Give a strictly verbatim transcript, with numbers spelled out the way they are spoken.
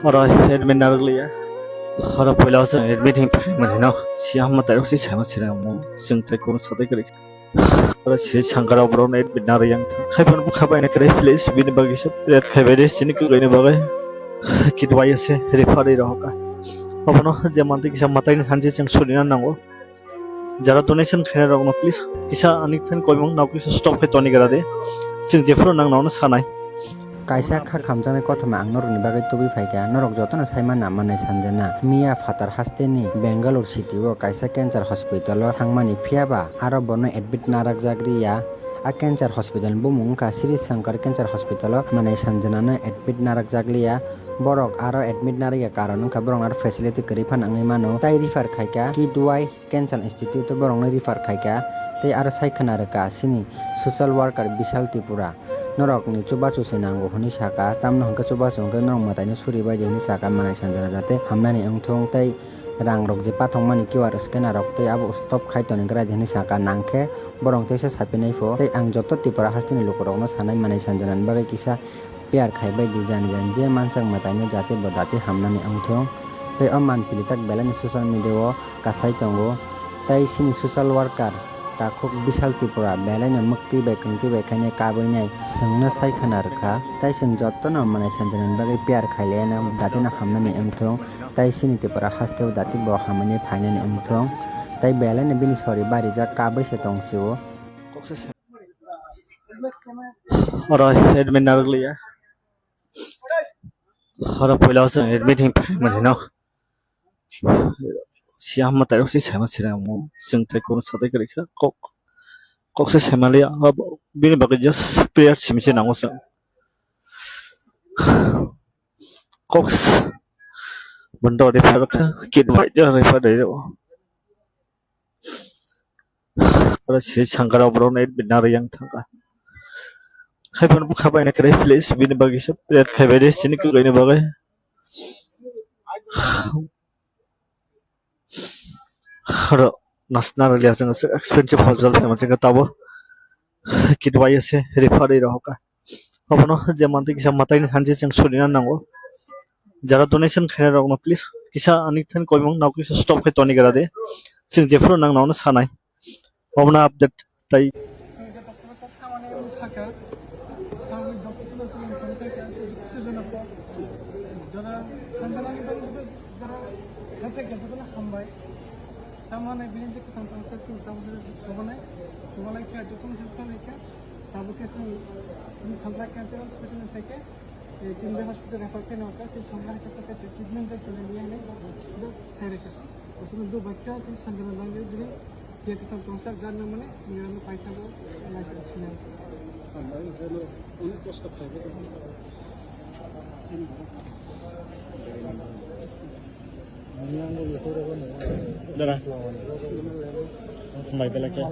Oro admit narwkliya. Oro puila o chwng admit hinwi phaimani no. Siya hwnma tairok se saima sirang mo. Chwng tai kono satai kwrwi. Oro siri sangkar o borok no admit narwi yang thang. Hai phano bwkha bai na kwrwi, please, bini bagwi se prayer khai bai de, chini kwrwini bagwi. Kit wai se refer rwi rohor kha. Obono je mantwi kisa mwtaini sanse chwng surina nango. Jara donation khainai rokno please kisa ani thani koimung nao kisa stop khai toni gra de. Chwng jephuru nang nono sanai. Kaisa kha khamjaknai kothoma ang norokni bagwi tubui phaikha, norok jotono saimano manai sanjana. Miya phatar hasteni Bangalore city o kaisa cancer hospital o thangmani, phiyaba aro bono admit narakjak riya. A cancer hospital ni bumung wngkha Sri Shankar Cancer Hospital o manai sanjanano admit narakjak liya. Borok aro admit narwkya karon wngkha borok aro facility kwrwi phano wngwi mano, tai refer khaikha Kidwai Cancer Institute o borokno refer khaikha, tei aro sai khwna rwkha chini social worker Bishal Tripura, "Norokni chubachu se nango," hwnwi sakha, tamno hwnkhe chubachu hwnkhe norok mwtaino suri bai di hwnwi sakha, manai sanjana jate hamnani wngthung, tei rang rok je pathokmani Q R scanner rok tei abo stop khai toni gra di hwnwi sakha, nangkhe borok teisa sapinai pho, tei ang joto Tripura hasteni lukurokno sanai, manai sanjanani bagwi kisa prayer khai bai di, jani jani je mansak mwtaino jate bo dati hamnani wngthung. Tei o manpili tak belaini social media o kasai tongo. Tei chini social worker takhuk Bishal Tripura belaino mwktwi bai kwngtwi bai khainai kabui nai chwngno sai khwna rwkha. Tei chwng jotono manai sanjanani bagwi prayer khai laino datino hamnani wngthung. Tei chini Tripura hasteo dati bo hamani phainani wngthung. Tei belaino bini sori barijak kabui se tong sio. Oro admit narwkliya. Oro puila o chwng admit hinwi phaimani no. Siya hwnma tairok se saima sirang mo. Chwng tai kono satai kwrwi kha. Kok, kok se saimaliya. Abo bini bagwi just prayer simi se nango chwng. Kok s-, bono refer kha. Kit bai refer dai o. Oro siri sangkar o borok no admit narwi yang thangkha. Hai phano bwkha bai na kwrwi, please, bini bagwi se prayer khai bai de, chini kwrwini bagwi. Oro nasna rwliya chwng expensive hospital phai manchwng khe tabo kit bai se refer rwi rohor kha. Obono je mantwi kisa mwtaini sanse chwng surina nango. Jara donation khainai rokno please kisa ani thani koimung nao kisa stop khai toni gra de. Chwng jephuru nang nono sanai. Obono update tai. Tamani bini je kwthang tong khe chwng tabuk se chubalai, chubalai khe jotono se chubalai khe, tabuk khe chwng, chwng Songkha Cancer Hospital ni thai khe, eh, Kimbe Hospital refer khe nang khe, chwng Songkha hai khe chwng khe treatment de chwng liya hinwi hospital sai rwkha. Hospital do bai khe chwng Sanjana Bangwi bini je kwthang tong sak jar nang mani chwng rano pai thango, lai se sinai. Dara. Hambai belai khe.